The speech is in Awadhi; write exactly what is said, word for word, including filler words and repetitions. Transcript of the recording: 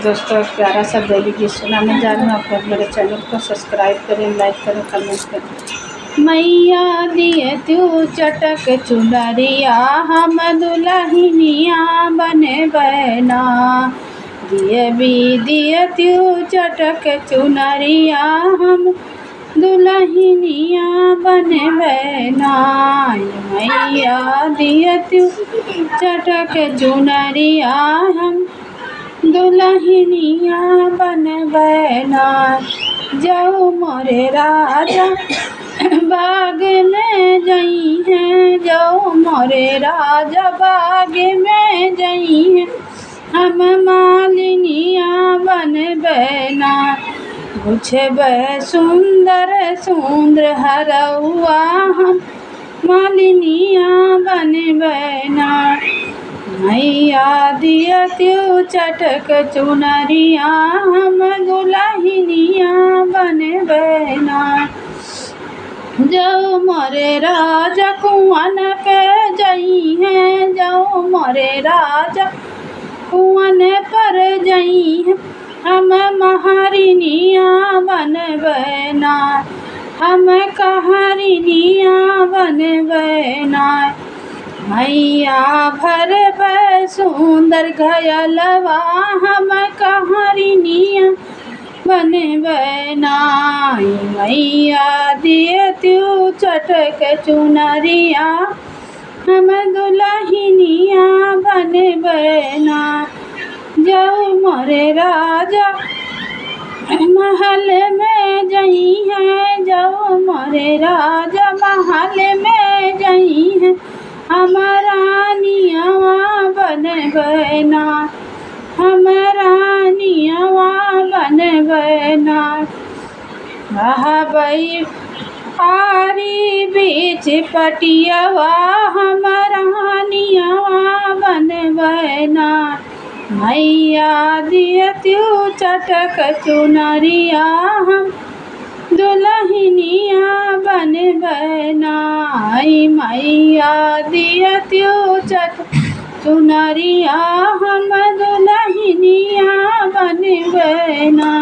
दोस्तों, एक प्यारा सा देवी गीत सुनाने जा रही हूँ। आप लोग मेरे चैनल को सब्सक्राइब करें, लाइक करें, कमेंट करें। मैया दिए तू चटक चुनरिया, हम दुलहिनिया बनबे ना। दिए भी दिए तू चटक चुनरिया, हम दुलहिनिया बनबे ना। मैया दिए तू चटक चुनरिया, हम दुलहिनिया बनबे ना। जौ मोरे राजा बाग में जइहें, जौ मोरे राजा बाग में जइहें, हम मालिनिया बनबे ना। गुछबे सुंदर सुंदर हरौआ, हम मालिनिया बनबे ना। मैया दिए तू चटक चुनरिया, हम दुलहिनिया बनबे ना। जौ मोरे राजा कुआन पे जइहें, जौ मोरे राजा कुआन पर जइहें, हम महारिनिया बनबे ना, हम कहारिनिया बनबे ना। मैया भरबे सुंदर घयलवा, हम कहारिनिया बनबे ना। मैया दिए तू चटक चुनरिया, हम दुलहिनिया बनबे ना। जौ मोरे राजा महल में जइहें, जौ मोरे राजा महल में जइहें, हम रानिया बनबे ना, हम रानिया बनबे ना। रहबे आरी बीच पटियवा, हम रानिया बनबे ना। मैया दिए तू चटक चुनरिया, हम दुलहिनिया बनबे ना। आई मैया दिए तू चटक चुनरिया, हम दुलहिनिया बनबे ना।